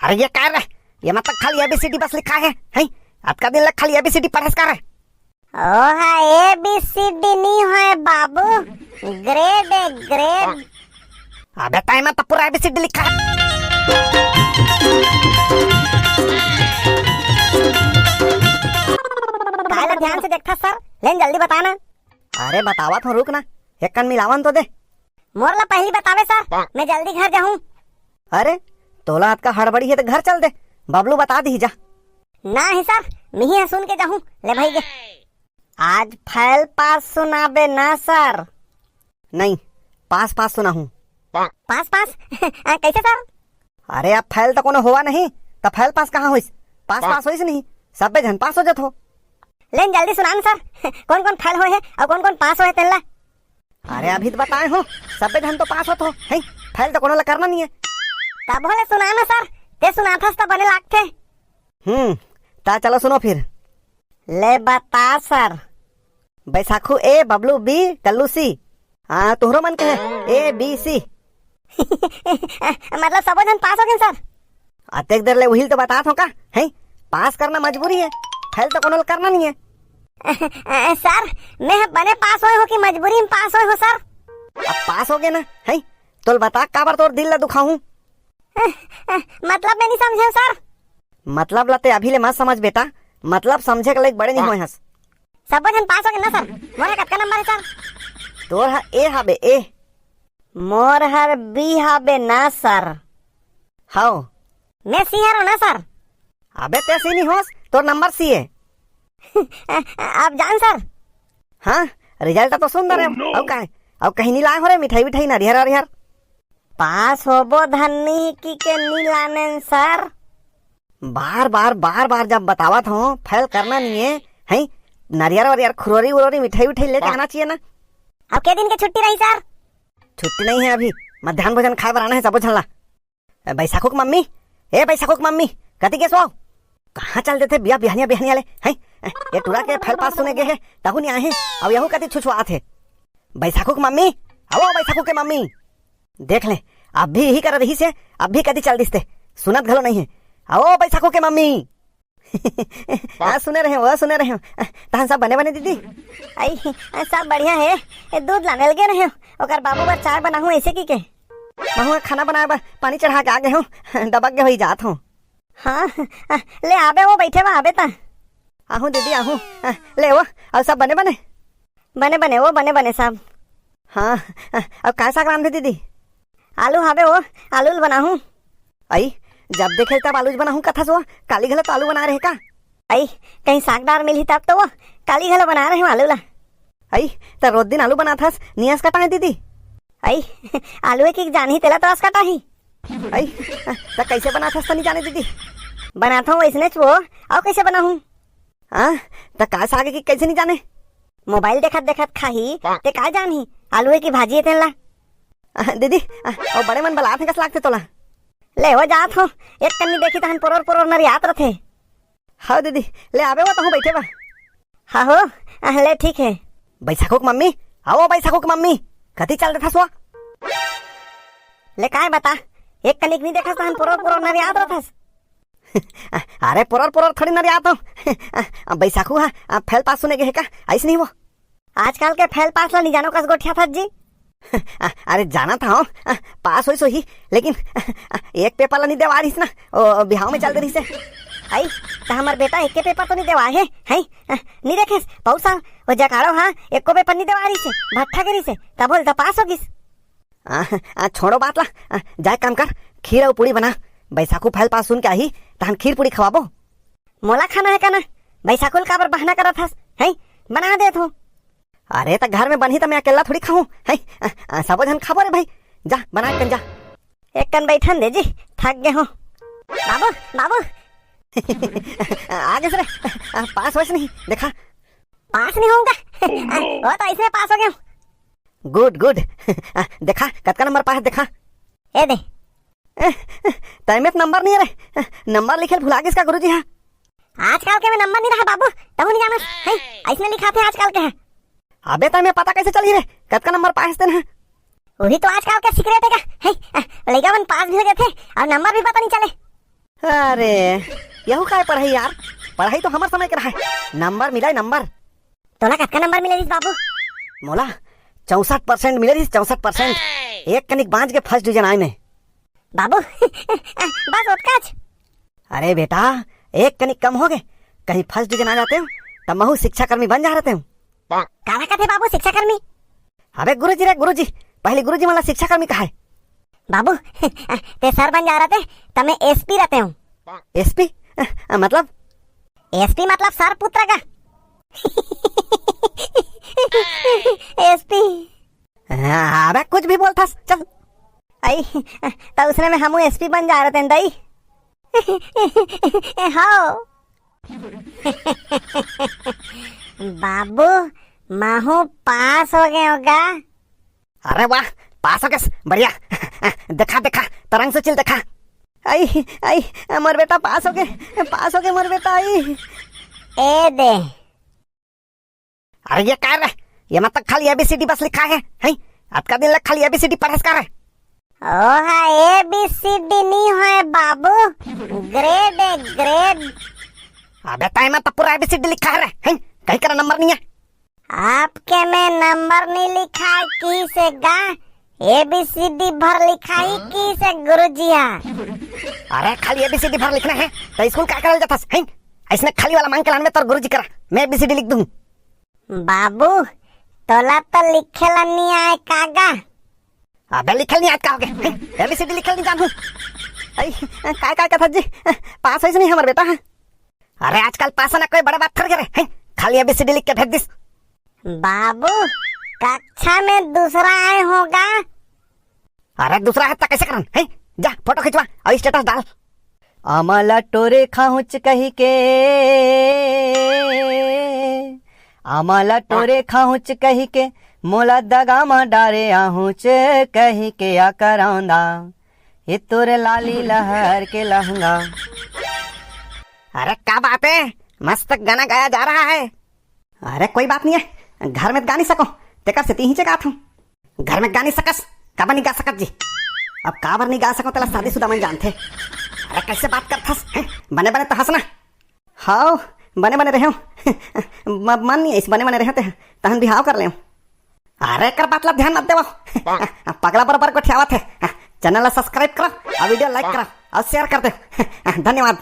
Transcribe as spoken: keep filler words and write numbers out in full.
अरे ये का रे? ये मतलब खाली एबीसीडी बस लिखा है, हैं? अतका दिन लग खाली एबीसीडी पढ़स का रे? ओहा, एबीसीडी नी होय बाबू, ग्रेड है, ग्रेड। अबे ताई में तो पूरा एबीसीडी लिखा है। काहे ला ध्यान से देखथस सर? लेन जल्दी बता ना। अरे बतावत हो, रुक ना, एक कन मिलावन तो दे। मोर ला पहली बतावे सर, मैं जल्दी घर जाहूँ। अरे तोला अतका हड़बड़ी है तो घर चल दे, बबलू बता दी जा। ना ही सर, मिही ह सुन के जाहूँ। ले भाई गे। आज फैल पास सुनाबे ना सर। नहीं, पास पास सुनाहूँ। पास पास? कैसे सर? अरे अब फैल तो कोनो होवा नहीं, तो फैल पास कहाँ होइस? पास पास होइस नहीं, सब्बे झन पास हो जथो। लेन जल्दी सुनान सर, कौन कौन फैल होए है और कौन कौन पास होए तेन ला? अरे अभी तो बताए हो, सब्बे झन तो पास होथो, हैं? फैल तो कोनो ला करना नहीं है। तब होले सुना ना सर, ते सुनाथस तो बने लागथे। हम्म, ता चलो सुनो फिर। ले बता सर। बैसाखू ए, बबलू बी, कल्लू सी। हाँ, तोहरो मन के है, ए बी सी। मतलब सबो झन पास हो गए सर? अतेक देर ले उहिल तो बतात हो का, हैं? पास करना मजबूरी है, फैल तो कोनो करना नहीं है। सर, मैं ह बने पास होए हो कि मजबूरी में पास होए हो सर? अब पास हो गए ना, हैं? तोल बता काबर तोर दिल ला दुखाहूँ? मतलब मैं नहीं समझे सर। मतलब ला ते अभी ले मत समझ बेटा, मतलब समझे के लायक बड़े नहीं होए हस। सबो झन पास हो गए ना सर? मोर ह कतका नंबर है सर? तोर ह ए हाबे ए। मोर हर बी हाबे ना सर। हव। मैं सी हरो ना सर। अबे ते सी नहीं होस, तोर नंबर सी है। आप जान सर। हाँ, रिजल्ट तो सुंदर है। Oh no! अउ काहे? अउ कहीं नहीं लाए हो रे मिठाई विठाई नरियर वरियर? पास होबो धन्नी की के नहीं लानेन सर। बार बार बार बार जब बतावत हो, फैल करना नहीं है, हैं? नरियर वरियर खुरोरी उरोरी मिठाई विठाई लेके आना चाहिए ना। अब के दिन के छुट्टी रही सर? छुट्टी नहीं है अभी, मध्यान्ह भोजन खाए बर आना है सबो झन ला। ए, बैसाखू के मम्मी, ए बैसाखू के मम्मी, कति गेस वो? कहाँ चल देथे बिया बिहनिया बिहनिया ले, हैं? ए, ये टूरा के फैल पास सुने गे हे, तहू नहीं आए हैं, अब यहू कति छुछुआत है। बैसाखू के मम्मी, आओ बैसाखू के मम्मी। देख ले, अब भी यही कर रही से, अब भी कति चल दिसते, सुनत घलो नहीं है। आओ बैसाखू के मम्मी। हाँ, सुने रहे हो, सुने रहे हो। तहन सब बने बने दीदी? आई, सब बढ़िया है। ए, दूध लाने लगे रहे हो, ओकर बाबू बर चाय बनाहूँ ऐसे की के। महू खाना बनाए बर पानी चढ़ा के आ गए हूँ, डबक गए होई जात हूँ। हाँ, ले आबे वो बैठे बा, आबे ता। आहूँ दीदी, आहूँ। ले वो, अउ सब बने बने? बने बने वो, बने बने सब। हाँ, अउ का साग रांधे दीदी? आलू हाबे वो, आलू ल बनाहूँ। अई, जब देखे तब आलू ज बनाहूँ कथस वो, काली घलो तो आलू बना रहे का? अई, कहीं साग डार मिलही तब तो वो, काली घलो बना रहे हूँ आलू ला। अई, त रोज दिन आलू बनाथस, नियस कटाए दीदी? अई, आलू एक एक जानही तेला तो अस कटाही। अई, त कैसे बनाथस त नहीं जाने दीदी? बनाथो वैसने च वो, अउ कैसे बनाहूँ? हाँ, त का साग की कैसे नहीं जाने? मोबाइल देखत देखत खाही, ते का जानही? आलू है कि भाजी है तेन ला? आ, दीदी, आ, ओ बड़े मन बलात हैं, कस लागथे तोला? ले हो जात हो, एक कन्नी देखी तहन पोरोर पोरोर नरियात रथे। हाँ दीदी, ले आबे वो तहूँ बैठे बा। हाँ हो, आ, ले ठीक है। बैसाखू के मम्मी, आओ बैसाखू के मम्मी, कति चल देथस वो? ले काय बता, एक कनिक नहीं देखस तहन पोरोर पोरोर नरियात रथस। अरे पोरोर पोरोर थोड़ी नरियात हो। बैसाखू हा, आ, फैल पास सुने गे हे का? आइस नहीं वो। आजकल के फैल पास ला नहीं जानो कस गोठियाथस जी। अरे जाना था हो, आ, पास होइस होही, लेकिन एक पेपर ला नहीं देवा रहीस ना, ओ बिहाव में चल दे रहीस हे। आई, त हमर बेटा एक के पेपर तो नहीं देवा हे, हैं? आ, नहीं देखेस, पौसा, वो जकाड़ो हाँ, एको पेपर नहीं देवा रहीस हे, भट्ठा के रहीस हे, तब बोल त पास हो गिस। आ, आ, छोड़ो बात ला, आ, जाए काम कर, खीर अउ पूड़ी बना। बैसाखू फैल पास सुन के आही, तहन खीर पूड़ी खवाबो। मोला खाना है का ना? बैसाखू ल काबर बहाना करत हस? हैं? बना देत हो। अरे, त घर में बनही त मैं अकेला थोड़ी खाहूँ, हैं? आ, आ, सबो झन खाबो रे भाई। जा, बना के जा। एक कन बैठन दे जी, थक गे हो। बाबू, बाबू। आ गेस रे, आ, पास होइस नहीं, देखा। पास नहीं होऊंगा। Oh, no! वो तो ऐसे पास हो गया हूँ। गुड, गुड। आ, देखा, कतका नंबर पाए हे, देखा। ए दे। ए, ए, तय में तो नंबर नहीं है रे। नंबर लिखे ल भुला गिस का गुरुजी हा? आजकल के में नंबर नहीं रहा बाबू, तहू नहीं जानस। हैं, ऐसने लिखाथे आजकल के हा। अबे तय में पता कैसे चलही रे, कतका नंबर पाए हस तेन हा? वही तो आजकल के सीक्रेट है का? हैं, आ, लइका मन पास भी हो जाथे अउ नंबर भी पता नहीं चले। अरे, यहू काय पढ़ाई यार? पढ़ाई तो हमर समय के रहा है। नंबर मिला है, नंबर। तोला कतका नंबर मिले रिहिस बाबू? मोला चौसठ परसेंट मिले रिहिस, चौसठ परसेंट। एक कनिक बांच के फर्स्ट डिवीजन आए मैं। बाबू, बस ओतकाच। अरे बेटा, एक कनिक कम हो गए, कहीं फर्स्ट डिवीजन आ जाते हो, तब महू शिक्षाकर्मी बन जा रहते हो। काला कथे बाबू शिक्षाकर्मी? अबे गुरुजी रे गुरुजी, पहले गुरुजी मन ला शिक्षाकर्मी कहा है। बाबू, ते सर बन जा रहते, त मैं एसपी रहते हूँ। एसपी? मतलब? एसपी मतलब सर पुत्र का। एसपी। अबे कुछ भी बोलथस, चल। आई, त उसने में हमू एसपी बन जा रहते हैं, दई। हाँ। बाबू, महू पास हो गए होगा। अरे वाह, पास हो गए, बढ़िया। देखा, देखा, तरंग सुचिल देखा। आई, आई, मोर बेटा पास हो गए, पास हो गए मोर बेटा, आई। ए दे। अरे ये का रे? ये मतलब खाली एबीसीडी बस लिखा है, हैं? अतका दिन लग खाली एबीसीडी पढ़स का रे? ओहा, एबीसीडी नहीं होए बाबू, ग्रेड है, ग्रेड। अबे ताई में तो पूरा एबीसीडी लिखा है रे, हैं? कहीं करा नंबर नहीं है। आपके में नंबर नहीं लिखा है, की से गा? एबीसीडी भर लिखाई की से गुरुजी हा? अरे खाली एबीसीडी भर लिखना है, तो स्कूल का करल जाथस, हैं? इसने खाली वाला मांग के लान में तोर गुरुजी करा, मैं एबीसीडी लिख दूं। बाबू, तोला तो लिखे ला नहीं आए कागा? अबे लिखल नहीं आए का हो गए, हैं? एबीसीडी लिखल नहीं जानू। आई, काय, काय कथा जी? पास होइस नहीं हमर बेटा, हाँ? अरे आजकल पास होना कोई बड़ा बात थोड़ी रे, हैं? खाली एबीसीडी लिख के भेज दिस। बाबू, कक्षा में दूसरा आए होगा। अरे दूसरा है तो कैसे करन, हैं? जा फोटो खिंचवा और स्टेटस डाल। आमा ला टोरे खाहुच कही के, आमा ला टोरे खाहुच कही के, मोला दगा मा डारे आहुच कही के आ करौंदा, ये तोरे लाली लहर के लहंगा। अरे का बात है, मस्त गाना गाया जा रहा है। अरे कोई बात नहीं है, घर में गा नहीं सको, तेकर से तीही गात हूँ। घर में गा नहीं सकस, काबर नहीं गा सकत जी? अब काबर नहीं गा सको तेला शादीशुदा मन जानथे। अरे कैसे बात करथस, हैं? बने बने तो हंसना। हाव, बने बने रहे। म-, मन नहीं इस बने बने रहे ते, तहन बिहाव कर ले। अरे कर बात ला ध्यान मत देवा। पगला बराबर गोठियावत है। चैनल ला सब्सक्राइब करो और वीडियो लाइक करो और शेयर कर दो। धन्यवाद।